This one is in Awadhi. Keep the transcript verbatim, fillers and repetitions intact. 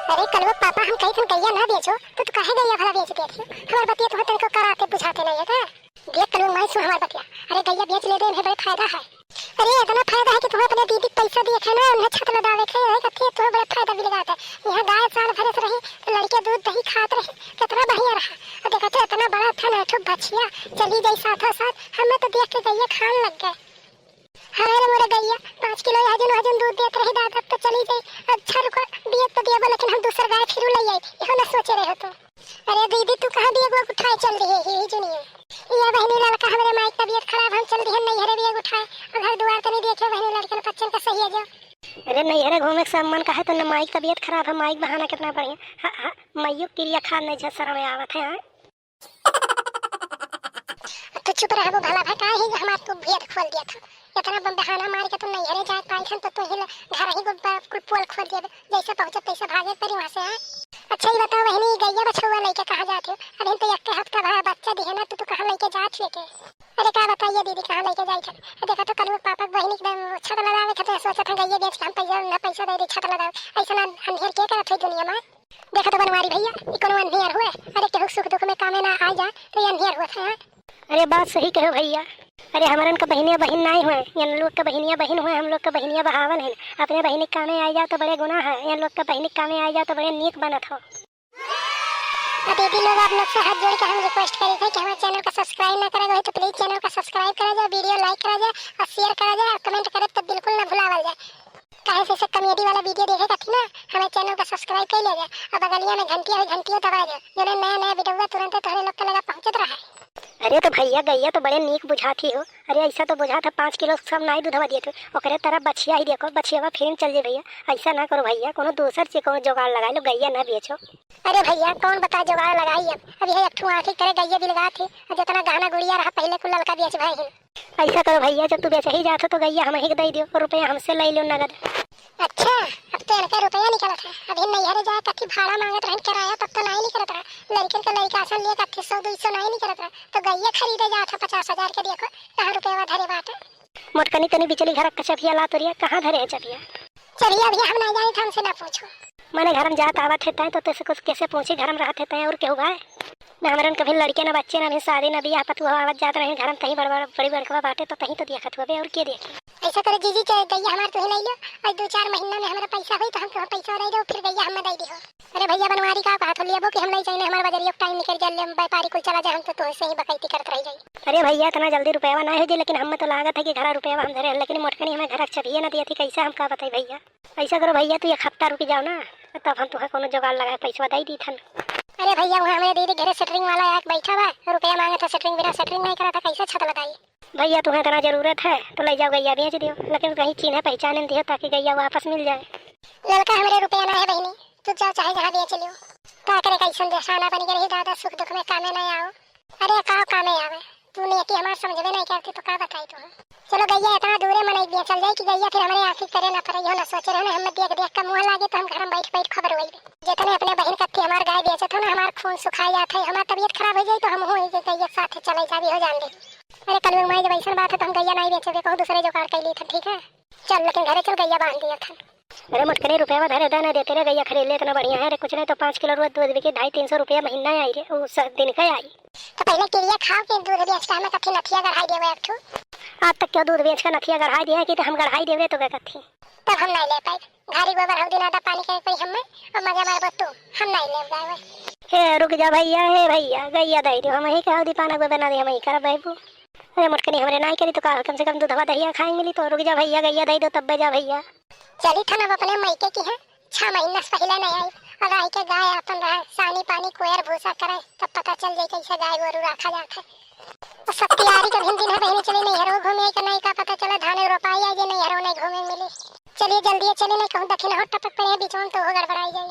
अरे कलुआ पापा, हम कही थन गइया ना बेचो, तो तू काहे गइया भला बेच देत हो? हमार बतिया तुहे तनको कराते बुझाते नहीं है का? देख कलुआ माई, सुन हमार बतिया। अरे गइया बेच ले दे, इन्हें बड़े फायदा है। अरे इतना फायदा है कि तुहे अपने दीदी के पैसा दिए थे ना, उन्हें छत लदावे थे, यही कथी तुहे बड़ा फायदा मिल गया था। यहाँ गाय साल भरे से रही, तो लड़के दूध दही खात रहे, कितना बढ़िया रहा। और देखा तो इतना बड़ा था ना, एक ठो बछिया चली जाई साथों साथ, हमें तो देख के गइया खान लग गए। हाँ रे मोरे गइया, पाँच किलो हजन हजन दूध देत रही दादा, तो चली जाई। अच्छा रुको, दिए तो दिए, लेकिन हम दूसर गाय फिर ले आई, इहो ना सोचे रहे हो तो। अरे दीदी, तू कहाँ बियगवा उठाए चल दिहे ही, ही जुनिया? ये बहिनी ललका, हमरे माई के तबीयत खराब, हम चल दिहे नैहरे बियग उठाए। अब घर दुआर तनी देखे बहिनी, लड़कन बच्चन का सही है जो। अरे नैहरे घूमे के सब मन का है तो न, माई के तबीयत खराब है, माई के बहाना कितना बढ़िया। हाँ, हाँ, माइयो किरिया खान नहीं झसर में आवत है, हाँ। तू चुप रहबो भला भाई, काहे ही हमार तू भेद खोल दिया था। इतना बम बहाना मार के तू नैहरे जाए पाई थन तो तू ही ल-, घर ही को ब-, कुल पोल खोल दिया। जैसे पहुँचब तैसे भागे परी वहाँ से, हाँ? अच्छा ही बताओ बहिनी, गइया बछौआ लेके कहाँ जात हो? अभी तो एक हफ्ता भा बच्चा दिहे ना, तू, तू कहाँ लेके जात हो के? अरे का बताइए दीदी, कहाँ लेके जाई थन? देखा तो कलुआ पापा के बहिनी एकदम छत लगावे खातिर सोचत हैं गइया बेच के हम पैसा ना पैसा दे दे छत लगावे। ऐसा ना अंधेर के करत हुई दुनिया में। देखा तो बनवारी भइया, ई कोनो अन्हियर हुए? अरे केहू सुख दुख में कामे ना आ जा, तो ये अन्हियर हुए थे, हाँ? अरे बात सही कहो भइया। अरे हमरन का बहिनिया बहिन नाई हुए, यन लोग का बहिनिया बहिन हुए, हम लोग का बहिनिया बहावन है। अपने बहिनी के कामे आ जाओ तो बड़े गुनाह है, यन लोग का बहिनी के कामे आ जाओ तो बड़े नीक बनत हो। अब दीदी लोग, आप लोग से हाथ जोड़ के हम request करी थे कि हमारे channel का subscribe ना करा जाए तो please channel का subscribe करा जाए, video like करा जाए और share करा जाए और comment करे तो बिल्कुल ना भुलावल जाए। काहे से सब comedy वाला video देखे खातिर ना हमारे channel का subscribe कर लिया जाए और बगलिया में घंटिया है, घंटिया दबा दे, जो नया नया video हुआ तुरंत तोहरे लोग के लगा पहुँचत रहा है। अरे तो भइया, गइया तो बड़े नीक बुझात ही हो। अरे ऐसा तो बुझात है पाँच किलो सब नाई दूधवा दिए थे, ओकरे तरह बछिया ही देखो, बछियावा फिर चल जाए भइया। ऐसा ना करो भइया, कोनो दूसर से कोनो जुगाड़ लगाई लो, गइया ना बेचो। अरे भइया, कौन बता जुगाड़ लगाई अब? अब यह एक ठो आँखी करे गइया बिलगात ही, और जितना गहना गुड़िया रहा पहले कुल ललका बेच भए ही। ऐसा करो भइया, जब तू बेच ही जात हो तो गइया हम ही के दे दियो, और रुपया हमसे ले लो नगद। अच्छा, अब तो इनका रुपया निकलत है। अभी नैहरे जाए कथी भाड़ा मांगत रहन किराया, तब तो नहीं निकलत रहा। लड़कन के लड़का असन लिए कथी सौ दो सौ नहीं निकलत रहा, तो गइया खरीदे जात है पचास हजार के, देखो कहाँ रुपया धरे बाटे। मोटकनी तनी बिचली घर का चबिया ला तोरिया, कहाँ धरे है चबिया? चबिया अभी हम नहीं जानी, हमसे ना पूछो। मने घर में जात आवत है तय, तो तेसे कुछ कैसे पूछी, घर में रहत है तय और केहू भाई? ना हमरन कभी लड़के ना बच्चे ना अभी शादी ना बियाह, पतुआ आवत जात रहे घर में, तहीं बड़ बड़ बड़ी बड़कवा बाटे तो तहीं तो देखत हुआ बे, और के देखी? ऐसा करो जीजी, चाहे गइया हमार तुही ले लो, और दो चार महीना में हमारा पैसा होई तो हम तुहे पैसा दे दो, फिर गइया हमें दे दिहो। अरे भइया बनवारी का कहत हो, लेबो कि हम ले जाइने, हमार बजरिया के टाइम निकल जाए, ले व्यापारी कुल चला जाए, हम तो तुहे से ही बकैती करत रह जाई। अरे भइया इतना जल्दी रुपया ना हो जाए, लेकिन हमें तो लागत है कि घरा रुपया हम धरे हैं, लेकिन मोटकनी हमें घर चबिये ना दिए थी, कैसे हम का बताई भइया? ऐसा करो भइया, तू एक हफ्ता रुक जाओ ना, तब हम तुहे कोनो जुगाड़ लगाए पैसवा दे दी थन। अरे भइया, वहाँ हमरे दीदी घरे सेटरिंग वाला आके बैठा बा, रुपया मांगे था सेटरिंग, बिना सेटरिंग नहीं करा था, कैसे छत लगाई? भइया, तुहे इतना जरूरत है तो ले जाओ गइया बेच दियो, लेकिन कहीं चीन्हे पहचाने दियो ताकि गइया वापस मिल जाए। ललका, हमरे रुपया ना है बहिनी, तू जाओ चाहे जहाँ बेच लियो। का करे, कैसन जैसाना बन गए रही दादा, सुख दुख में कामे ना आओ। अरे का कामे आवे, तू नियति हमार समझबे नहीं करती तो का बताई तू। चलो गइया इतना दूरे मनई बेचल जाए कि गइया फिर हमरे आँखी करे ना पड़े, इहो ना सोचे रहे ना, हम देख देख के मुँह लागे तो हम घर में बैठ बैठ खबर वही। जितने अपने बहिन कत्ती हमार गाय बेचत हो ना, हमार खून सुखाई जात है, हमार तबीयत खराब हो जाई तो हम हो गइया के साथ चले जाबी हो जान दे। अरे कलुआ माई, जब ऐसन बात है तो हम गइया नहीं बेचबे, कहूँ दूसरे जुगाड़ कर ली था, ठीक है? चल लेकिन घरे चल, गइया बांध दिया था। अरे मोटकनी, रुपया धरे दे, ना देते रे, गइया खरीद ले, इतना बढ़िया है रे, कुछ नहीं तो पाँच किलो रोज दूध बिकी, ढाई तीन सौ रुपया महीना आई रे, उ स-, दिन का आई। तो पहले किरिया खाओ कि दूध बेच के हमें कथी नथिया गढ़ाई देवे एक ठो। आज तक क्यों दूध बेच के नथिया गढ़ाई दिया कि तो हम गढ़ाई देवे तो क्या कथी? तब हम नहीं ले पाए, घारी गोबर हौदी नादा पानी के कोई हमें, और मजा मारबो तू, हम नहीं ले जाए। हे रुक जा भइया, हे भइया, गइया दे दो, हम ही का हौदी पाना गोबर ना दे, हम ही करब बाबू। अरे मोटकनी, हमरे नाई करी तो का हो, कम से कम दूधवा दहिया खाए मिली तो। रुक जा भइया, गइया दे दो तब्बे जा भइया। चली थन अब अपने मइके की है, छह महीना से पहले नहीं आई। और आई के गाय अपन रहे, सानी पानी कोयर भूसा करे, तब पता चल जाई कैसे गाय गोरू रखा जात है। और सब तैयारी के भिन दिन है बहिनी, चली नैहरो घूमे के नहीं का पता चला धान रोपाई आ जे नैहरो नहीं घूमे मिली। चलिए जल्दी चली, नहीं कहूँ दक्षिण हो टपक पड़े बीच में तो हो गड़बड़ाई जाई।